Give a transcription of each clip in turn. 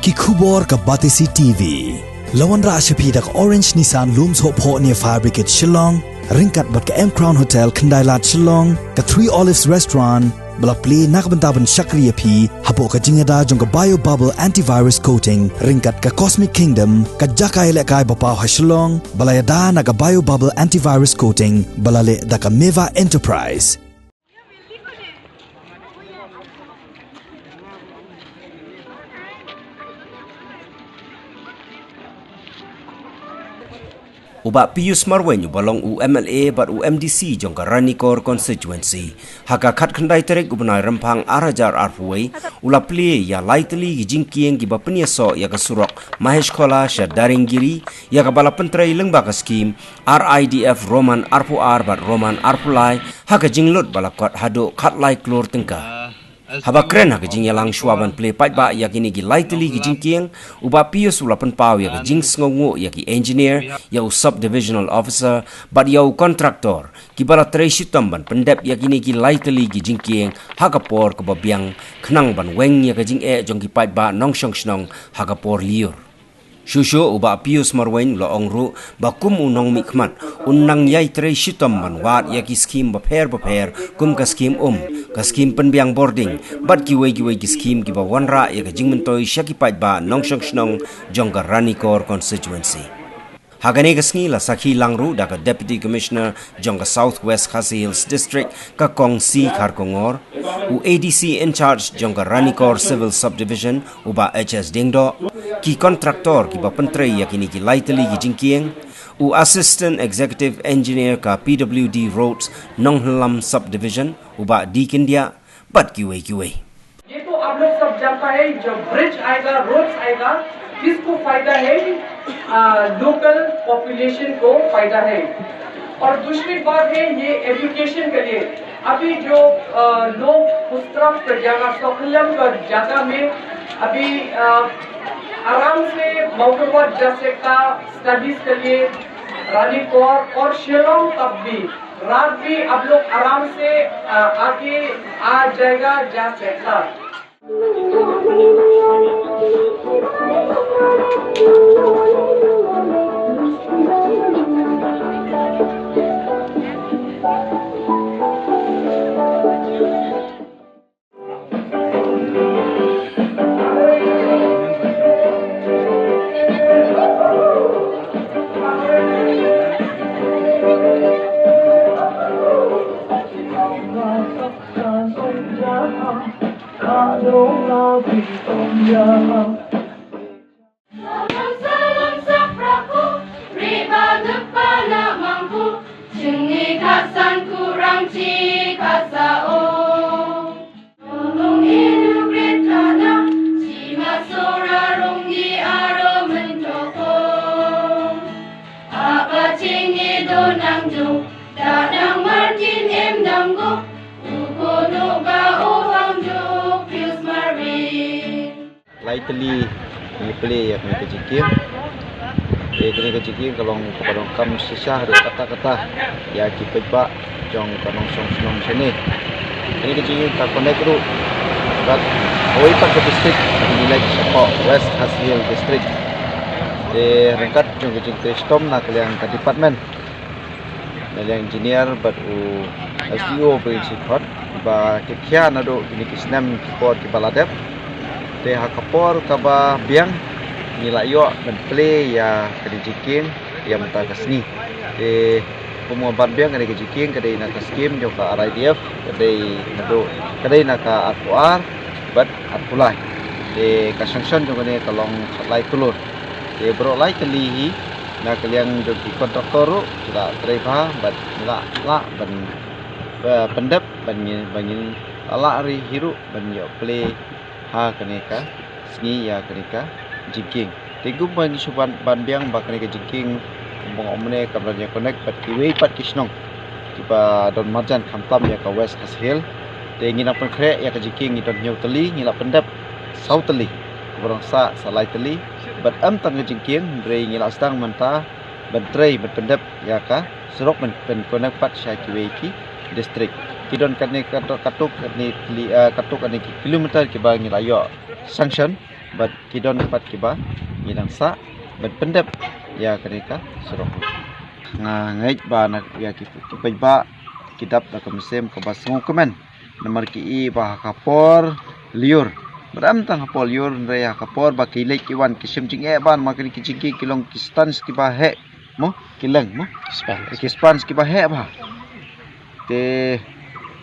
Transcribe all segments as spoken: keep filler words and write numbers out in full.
Ki khubor ka Batesi T V. La wanrah sha phi da ka Orange Nissan Lum Sohphoh near Fire Brigade Shillong, ryngkat bad ka M Crown Hotel Khyndailad Shillong, ka Three Olives Restaurant, ba la plie na ka bynta ban shakri ïa phi hapoh ka jingïada jong ka Bio Bubble Antivirus Coating, ryngkat ka Cosmic Kingdom, ka jaka ïalehkai ba paw ha Shillong, ba la ïada na ka Bio Bubble Antivirus Coating, ba la leh da ka Meva Enterprise. U Bah Pius Marwein uba long u M L A bad u M D C jong ka Ranikor Constituency, ha ka khatkhyndai tarik u bnai Rymphang ar hajar arphew wei, u la plie ïa lai tylli ki jingkieng kiba pynïasoh ïa ka surok Maheshkhola sha Daringgiri, ïa kaba la pyntrei lyngba ka skhim R I D F Roman arphew ar bad Roman arphew lai, ha ka jinglut ba la kot haduh khatlai klur tyngka. Haba kren ha ka jingïalang shuwa ban plie paidbah ïa kine ki lai tylli ki jingkieng, u Bah Pius u la pynpaw ïa ka jingsngewnguh ïa ki engineer, ïa u sub divisional officer, bad ïa u contractor, kiba la trei shitom ban pyndep ïa kine ki lai tylli ki jingkieng ha ka por kaba biang, khnang ban weng ïa ka jingeh jong ki paidbah nongshong shnong ha ka por lyiur. Shuh shuh u Bah Pius Marwein u la ong ruh ba kum u nongmihkhmat, un nang ïai trei shitom ban wad ïa ki skhim bapher bapher, kum ka skhim um, ka skhim pynbiang bording, bad kiwei kiwei ki skhim kiba wanrah ïa ka jingmyntoi sha ki paidbah nongshong shnong jong ka Ranikor Constituency. Ha kane ka sngi la sakhi lang ruh da ka Deputy Commissioner jong ka South West Khasi Hills District, ka Kong C Kharkongor, u A D C in charge jong ka Ranikor Civil Subdivision, u Bah H S Diengdoh, ki contractor kiba pyntrei ïa kine ki lai tylli ki jingkieng, u Assistant Executive Engineer ka P W D Roads Nonghyllam Subdivision, u Bah D Kyndiah, bad kiwei kiwei. ये तो आप लोग सब जानता है, जो ब्रिज आएगा, रोड्स आएगा, किसको फायदा है? लोकल पॉपुलेशन को फायदा है। और दूसरी बात है, ये एजुकेशन के लिए, अभी जो अ, लोग उस तरफ का जगह, सोखलम का जगह में अभी अ, आराम से माउंटेन वॉक जा सकता, स्टडीज के लिए रानीकोर और शिलोंग तक भी, रात भी आप लोग आराम से अ, आके आ जाएगा, जा सकता। Salam salam sak praku, riba depa na mangku, chingni kasan kurang chi kasa o. Rung idu grit kana, chi masura rung di aro mentoko. Apa chingi do nang jung, da nang markin em danggo, uko do ga o bang jung pius marin. Lai tylli ngi plie ïa kane ka jingkieng. Te kane ka jingkieng ka long kaba donkam shisha haduh katta katta ïa ki paidbah jong ka nongshong shnong shane. Kane ka jingkieng ka connect ruh bad kawei pat ka district, ngi leit shapoh West Khasi Hills District. Te ryngkat jong ka jingtrei shitom na ka liang ka department, na liang engineer bad u S D O ba ngi shu khot, ba ki khia naduh kine ki snem ki por kiba la dep. Te ha ka por kaba biang ngi la ïoh ban plie ïa kane ka jingkieng ïa mynta ka sngi. Te kum nga ban biang, kane ka jingkieng ka dei na ka skim jong ka R I D F, ka dei naduh, ka dei na ka arphew ar bad arphew lai. Te ka sanction jong kane ka long khatlai klur. Te baroh lai tylli hi, na ka liang jong ki kontraktor ruh ki la trei bha bad la lah ban, ba, pyndep ban ngin, ban ngin la lah ri hi ruh ban ïoh plie ha kane ka sngi ïa kane ka jingkieng. Te kumba ngi shu ban, ban biang ba kane ka jingkieng, kumba nga ong mynne, kam don ïa connect bad kiwei pat ki shnong kiba don marjan khamtam ïa ka West Khasi Hills. Te ngi nang pynkhreh ïa ka jingkieng, ngi don hynñiew tylli, ngi la pyndep saw tylli, kaba dang sah sa lai tylli. Bad em tang ka jingkieng, hynrei ngi la sdang mynta ban trei ban pyndep ïa ka surok ban, ban connect pat sha kiwei ki district. Ki don kane kato, kato kane tylli, eh, kato kane ki kilometer kiba ngi la ïoh sanction Bad ki don pat kiba ngi dang sah ban pyndep ïa kane ka surok. Nga ngeit ba na ïa ki, ki paidbah ki dap da ka mynsiem kaba sngewkmen. Namar ki i ba ha ka por lyiur, bad em tang ha por lyiur, hynrei ha ka por ba ki leit ki wan ki shim jingeh ban, namar kine ki jingkieng ki long ki stunts kiba heh, mo, ki leng, mo, ki stunts kiba heh ba. Te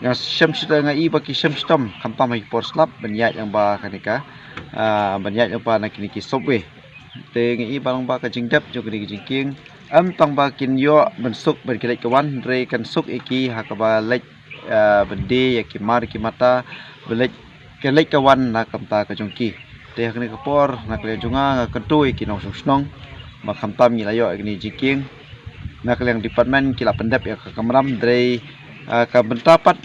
nga shem shitom, nga i ba ki shem shitom khamtam ha ki por slap ban ïaid lang ba kane ka, ah, ban ïaid lang ba na kine ki subway. Te nga i ba lang ba ka jingdep jong kine ki jingkieng em tang ba kin ïoh ban suk ban ki leit ki wan, hynrei kan suk ïa ki ha kaba leit, ah, ban die ïa ki mar ki mata, ban leit, ka leit ka wan na ka bynta ka jong ki. Te ha kane ka por na ka liang jong nga, nga kyntu ïa ki nongshong shnong ba khamtam ngi la ïoh ïa kine ki jingkieng, na ka liang department ki la pyndep ïa ka kamram, hynrei, ah, ka bynta pat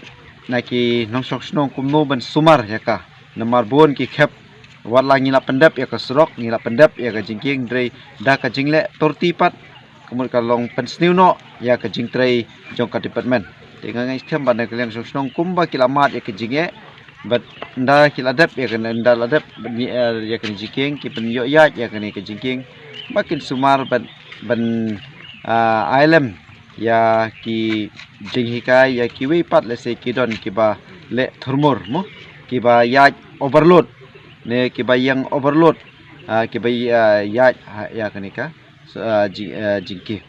na ki nongshong shnong kumno ban sumar ïa ka. Namar bun ki khep, wat la ngi la pyndep ïa ka surok, ngi la pyndep ïa ka jingkieng, hynrei da ka jingleh turti pat ka mut ka long pynsniew noh ïa ka jingtrei jong ka department. Te nga ngeit skhem ba na ka liang shong shnong kumba ki la mad ïa ka jingeh, bad ynda ki la dep ïa ka, ynda la dep ïa ka jingkieng, ki pynïoh ïaid ïa kane ka jingkieng ba kin sumar ban, ban, ah, ai lem ïa ki jinghikai ïa kiwei pat, lehse ki don kiba leh thurmur, mo, kiba ïaid overload, ne kiba ïeng overload, ah, kiba, ah, ïaid ha, ïa kane ka, so, ah, jing, ah, jingkieng.